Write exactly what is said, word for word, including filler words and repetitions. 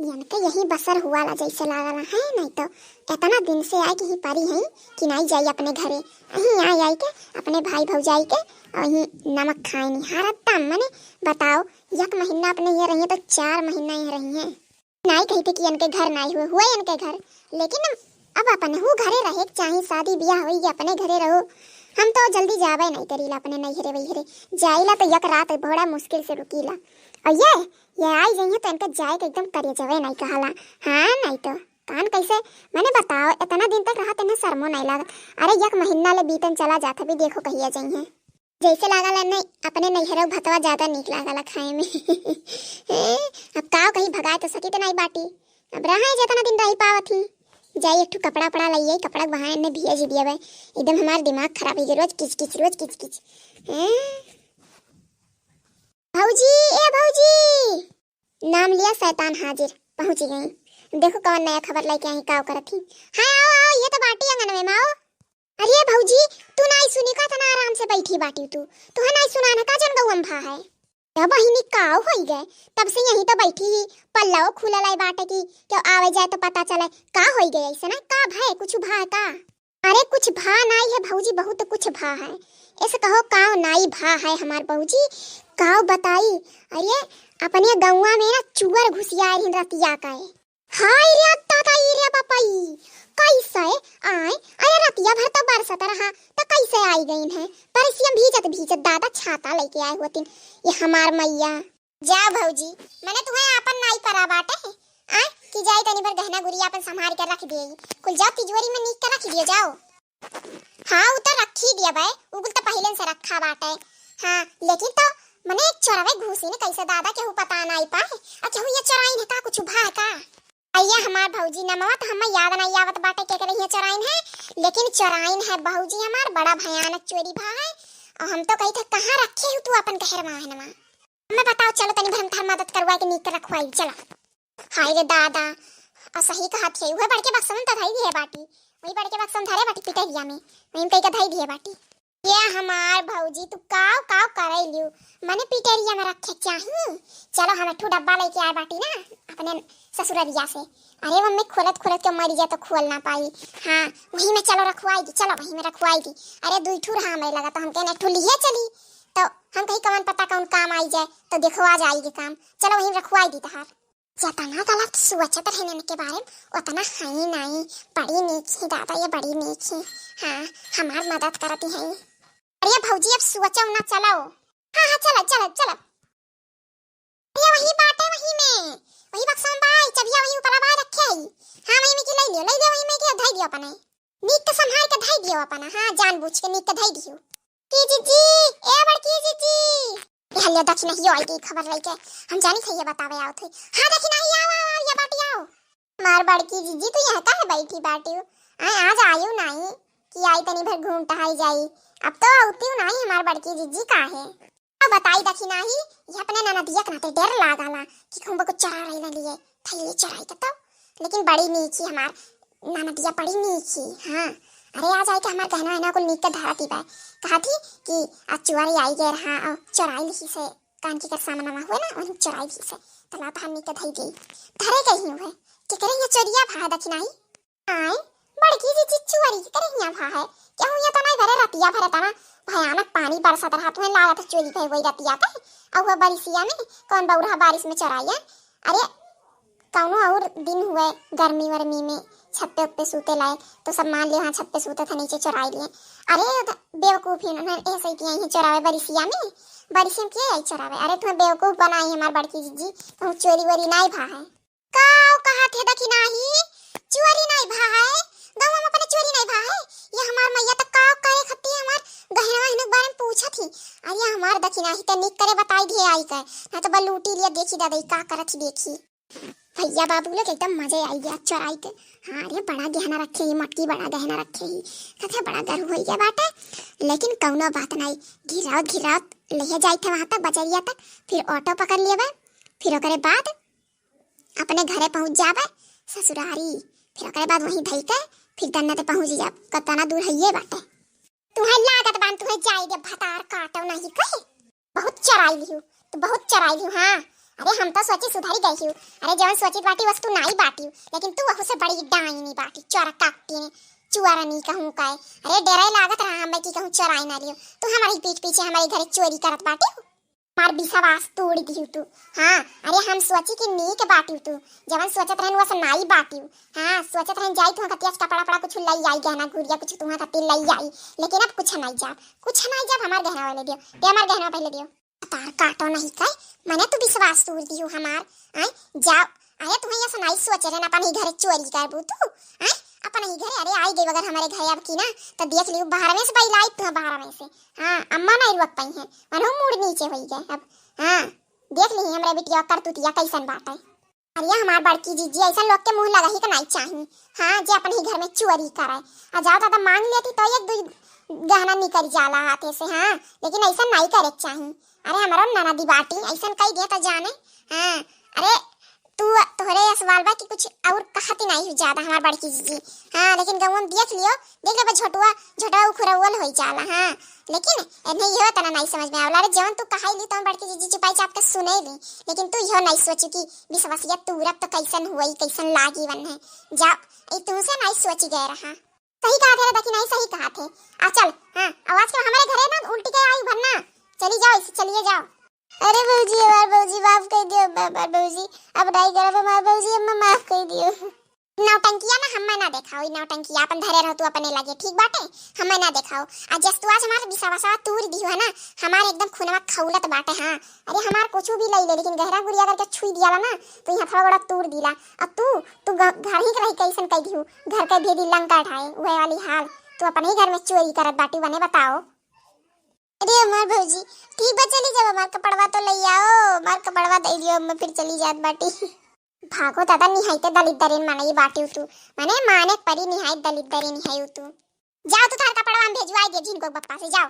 इनके यही बसर हुआ ला जैसे लागला है, नहीं तो इतना दिन से आए कि ही परी है कि नहीं जाई अपने घरे। यहीं आए आए के अपने भाई भौजाई के और यहीं नमक खाए नहीं हारत तम मने बताओ, एक महीना अपने यहाँ रही है तो चार महीना यहाँ रही है। नाई कही थे कि इनके घर नाई हुए, हुए इनके घर, लेकिन अब अपने हु घरे रहे के चाही, शादी ब्याह होई के अपने घरे रहो। हम तो जल्दी जावे नहीं करीला अपने नैहरे वैहरे, जाइला तो एक रात बड़ा मुश्किल से रुकीला। और ये, ये आई जाइए तो इनका जाए के एकदम करे जवे नहीं कहाला। हाँ नहीं तो कान कैसे, मने बताओ, इतना दिन तक रहा तेने शर्मो नहीं लागत। अरे एक महीना ले बीतन चला जात, अभी देखो कहिया जाइए। जैसे लागल है नहीं, अपने नैहरे भतवा ज्यादा नीक लागल है खाए में। ए, अब का कहीं भगाए तो सकी तो नहीं बाटी। अब रहा है जितना दिन रही पावत ही। जाई एक ठो कपड़ा उपड़ा लइए, कपड़ा के बहाने ने भिया जी दिया बे। एकदम हमार दिमाग खराब हो गया, रोज किच किच, रोज किच किच। ए, भौजी, ए भौजी। नाम लिया शैतान हाजिर, पहुँच गई। देखो कौन नया खबर लेके आई, का करत ही। हाँ, आओ, आओ, ये तो बाटी आंगन में, आओ। अरे भौजी, तू नाई सुनी का, इतना आराम से बैठी बाटी तू। तुहे नाई सुनान है का जौन गौवा में भा है? ए बहिनी, का होई गए? तब से यहीं तो बैठी ही, पल्लाओ खुला लाई बाटे की, क्यों आवे जाए तो पता चले। का होई गए ऐसे ना? का भय, कुछ भा है का? अरे कुछ भा नाई है भौजी, बहुत कुछ भा है। ऐसे कहो काव नाई भा है हमार भौजी, काव बताई। अरे अपने गौवा में ना चुअर घुसिया रहिन रतिया का है। हाय रे दादा, ई रे बापा, ई कैसे आए? अरे रतिया भर तो बरसत रहा, तो कैसे आई गईन है? बरसिया भीजत भीजत दादा छाता लेके आए होतिन। ये हमार मैया। जा भौजी, मने तुहे आपन नाई परा बाटे, आए कि जाई तनी भर गहना गुरिया आपन संभाल के रख दिए, कुल जाओ तिजोरी में नीक के रख दियो, जाओ। हाँ, उ तो रखी दिया बे, उगुल तो पहिले से रखा बाटे। हाँ, लेकिन तो मने एक चोरवे घुसी ने कैसे दादा, केहू पता नाई पाए, आ केहू ये चोराइन है का, कुछ भा का? अइया हमार भौजी, नमवा तो हमें याद नाई आवत बाटे के करे ये चोराइन है, लेकिन चोराइन है भौजी हमार, बड़ा भयानक चोरी भा है। और हम तो कही थे, कहाँ रखे हो तू अपन कहर माहनवा? हमें बताओ, चलो तनी भर हम तहार मदद करवा के नीक के रखवाई, चलो। हाय रे दादा, और सही कहा थे, वह बड़के बक्सा में तो धई दिए बाटी, वही बड़के बक्सा में धरे बाटी पिटरिया में, वही में कई के धई दिए बाटी। ये हमार भौजी, तू काव काव करे लियो, मने पिटरिया में रखे चाही। चलो हम एक ठो डब्बा लेके आए बाटी ना अपने ससुररिया से। अरे मम्मी, खोलत खोलत के मरी जा तो खोल ना पाई। हाँ, वही में चलो रखवाई दी, चलो वही में रखवाई दी। अरे दुई ठो रहा हमें लगा तो हम कहने एक ठो लिए चली, तो हम कही कौन पता कौन काम आई जाए, तो देखो आ जाएगी काम। चलो वही में रखवाई दी तहार। जतना गलत सोचत रहन इनके बारे में, उतना हई नाई। बड़ी नीक ही दादा, ये बड़ी नीक ही। हाँ, हमार मदद करती है। अरे भौजी, अब सोचो ना, चलो। हाँ, हाँ, चलो, चलो, चलो। अरे वही बाटे, वही में, वही बक्सा में बाई, चबिया वही ऊपर बाई रखे है। हाँ, वही में की ले लियो, ले लियो, वही में की धई दियो अपने। नीक के संभाल के धई दियो अपना, हाँ, जानबूझ के नीक के धई दियो। की जीजी, ए बड़की जीजी। ए हल्ले दखिनहियो आई गई खबर लेके। हम जानी थे ये बतावे आओ थे। हाँ दखिनही, आओ, आओ, आओ, ये बाटी आओ। मार बड़की जीजी, तू यहाँ काहे बैठी बाटी हो? आए, आज आयु नाई कि आई तनी भर घूम टहल जाई। अब तो आउती नाई हमार बड़की जीजी काहे। अब बताई दखिनही, ये अपने ननदिया के नाते डर लागला कि कहूँ कुछ चोरा रही ना लिए, थैली चोराई के तो। लेकिन बड़ी नीक ही हमार ननदिया, बड़ी नीक ही। हाँ, अरे आ जाए के हमार गहना वहना कुल नीक के धरा दी बा। कहा थी कि आज चुआरी आई गए रहा और चोराई लिही से, कान की कर सामान हुए ना, वही चोराई लिही से। तला तहार नीक के धई गई, धरे गई ही हुए। के करे ये चोरिया भा दखिनही? आए, बड़की जीजी चुआरी के करे हियाँ भा है? केहू यहाँ तो नहीं भरे, रतिया भरे तना भयानक पानी बरसत रहा, तुम्हें लागत है चोरी भई वही रतिया के। और वह बरिसिया में कौन बौरहा बारिश में चोराई है? अरे, कौनो और दिन हुए गर्मी वर्मी में छत पे उत पे सूते लाए, तो सब मान लियो, हाँ, छत पे सूते थे, नीचे चोराई लिए। अरे, उधर बेवकूफ ही उन्होंने ऐसे ही किया, यहीं चोरावे बरिसिया में, बरिसिया में किया यही चोरावे। अरे, तुम्हें बेवकूफ बनाई हमार बड़की जीजी, कहूँ चोरी वोरी नहीं भा है। काव कहा थे दखिनही, चोरी नहीं भा है, गाँव में अपने चोरी नहीं भा है। ये हमार मैया तो काव करे खत्ती हमार गहना वहना के बारे में पूछत ही। अरे हमार दखिनही तो निक करे बताई दिए आई के, ना तो बल लूटी लिया, देखी दादा ई का करत ही देखी। भैया बाबू लोग एकदम मजे आई गया चोराई के। हाँ रे, बड़ा गहना रखे ही, मटकी बड़ा गहना रखे ही, कथे बड़ा गर्व होई गया बाटे। लेकिन कौनो बात नहीं, घिरावत घिरावत ले जाई थे वहाँ तक, बजरिया तक, फिर ऑटो पकड़ लेबे, फिर ओकरे बाद अपने घरे पहुँच जाबे ससुरारी, फिर ओकरे बाद वहीं धई के फिर दन्नते पहुँच जाब। कतना दूर हइये बाटे। तुहे लागत बान तुहे जाई दे भतार काटो नहीं कहे। बहुत चराई लिहू, तू बहुत चराई लिहू। हाँ, अरे हम तो सोची सुधरी गई हूँ। अरे जवन सोचित बाटी वस्तु नाई बाटी, लेकिन तू वहू से बड़ी डाइनी बाटी, चोरा काटी ने, चुआरनी कहूँ काय। अरे डरे लागत रहा हमें कि कहूँ चोराई ना लियो। तू हमारी पीठ पीछे हमारे घरे चोरी करत बाटी। हमार विश्वास तोड़ दियो तू। हाँ, अरे हम सोची कि नीक बाटी तू, जवन सोचत रहन वस नाई बाटी। हाँ, सोचत रहन जाई तुहाँ कतिया से कपड़ा पड़ा कुछ लई आई, गहना गुड़िया कुछ तुहाँ कति लई आई, लेकिन अब कुछ नाई जाब, कुछ नाई जाब, हमार गहना वाले दियो, ते हमार गहना पहले दियो। तार काटो नहीं काय, मने तू विश्वास तोड़ दियो हमार। आय, जाओ, अरे तुहाँ ये सुनाई सोचे रहन अपन ही घरे चोरी करबू तू। आय, अपन ही घरे, अरे आई गई अगर हमारे घरे अब की ना, तो देख लियो बाहर में से पहले आई तू बाहर में से। हाँ, अम्मा नहीं रुक पाई है, मनो मूड नीचे होई गए अब। हाँ, देख ली हमरे बिटिया करतूतिया कैसन बाटे। अरे हमार बड़की जीजी, ऐसा लोग के मुँह लगा ही के नहीं चाही। हाँ, जे अपन ही घर में चोरी करे। आ जाओ दादा मांग लेती तो एक दो गहना निकल जाला हाथे से। हाँ, लेकिन ऐसा नहीं करे के चाही। अरे हमारो ननदी बाटी, ऐसा कही दे तो जाने। हाँ, अरे तू, तोहरे असवाल बा कि कुछ और कहती नहीं हो ज्यादा हमार बड़की जीजी। हाँ, लेकिन गौवा में देख लियो, देख ले बा झोटुआ, झोटुआ उखुरौल होई जाला। हाँ, लेकिन एने इहो तना नहीं समझ में आवला। अरे जवन तू कहाई ली तो बड़की जीजी चुपाई चाप के सुने ली, लेकिन तू इहो नहीं सोचू कि विश्वसिया तूरत तो कैसन हुई, कैसन लागी वन है। जा, ई तुमसे नहीं सोची गए रहा। सही कहा थे रे दखिनाई, सही कहा थे। आ चल, हाँ, आवाज के हमारे घरे ना उल्टी के आई भरना। चली जाओ, इसे चलिए जाओ। अरे भौजी, हमार भौजी माफ कर दियो, हमार भौजी अब नहीं करब, हमार भौजी अम्मा माफ कर दियो। नौटंकिया ना हमें ना देखाओ, ई नौटंकिया अपन धरे रहो तू अपने लगे, ठीक बाटे? हमें ना देखाओ। आ जस तू आज हमार बिसावा सावा तूर दियो है ना, हमार एकदम खूनवा खौलत बाटे। हाँ, अरे हमार कुछ भी लई ले, लेकिन गहरा गुड़िया करके छुई दियाला ना, तो यहाँ थोड़ा बड़ा तूर दिला। आ तू, तू घ-, घर ही के रही कैसन कह दियो, घर के भेदी लंका ढाए, उहे वाली हाल। तू अपने ही घर में चोरी करत बाटी, बने बताओ। अरे हमार भौजी, ठीक बा, चली जाओ, हमार कपड़वा तो ले आओ, हमार कपड़वा दे दियो, मैं फिर चली जात बाटी। भागो दादा, निहायते दलिद्दरिन माने ये बाटी तू, माने माने परी निहायत दलिद्दरिन है तू। जाओ तू थार कपड़वा हम भेजवाई दे जिनको बप्पा से, जाओ।